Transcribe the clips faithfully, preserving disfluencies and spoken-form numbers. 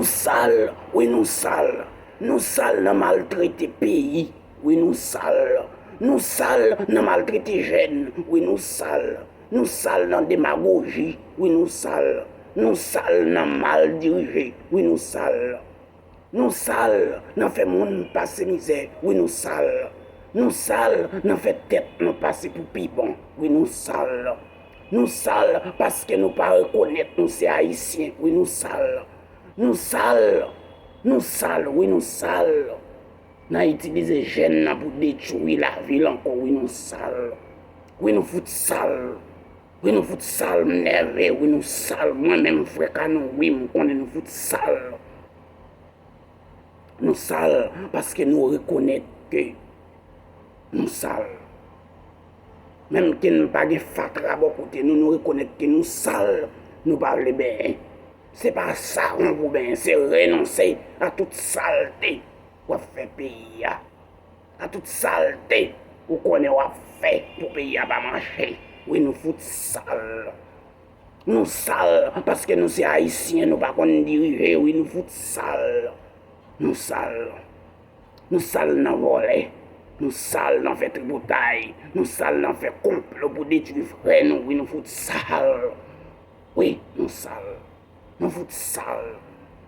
Sal, wi nou sal. Nou sal nan maltrete peyi, wi nou sal. Nou sal nan maltrete jèn, wi nou sal. Nou sal nan demagoji, wi nou sal. Nou sal nan mal dirije, wi nou sal. Nou sal nan fè moun pase mizè, wi nou sal. Nou sal nan fè tèt nou pase pou pi bon, wi nou sal. Nou sal paske nou pa rekonèt nou se Ayisyen, wi nou sal. Nou sal, nou sal, wi nou sal. Nan itilize jèn nan pou detwi lavil ankò, wi nou sal. Wi nou fout sal. Wi nou fout sal, m nève, wi nou sal. Mwen menm frè Kanou, wi m konnen nou fout sal. Nou sal paske nou rekonèt ke nou sal. Menm ke nou pa gen fatra bò kote nou, nou rekonèt ke nou sal, nou pa vle benyen. Se pa savon pou benyen, se renonse a tout salte w ap fè peyi a. A tout salte ou konnen w ap fè pou peyi a pa mache. Wi nou fout sal. Nou sal paske nou se Ayisyen, nou pa konn dirije, wi nou fout sal. Nou sal. Nou sal nan vòlè. Nou sal nan fè tripotay. Nou sal nan fè konplo pou detwi frè nou, wi nou fout sal. Wi nou sal. Nou fout sal.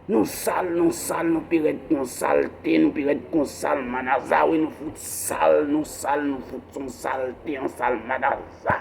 Nou sal, nou sal, nou pi rèd ke yon salte, nou pi rèd ke yon sal madaza, wi nou fout sal, nou sal, nou fout yon salte, yon sal madaza.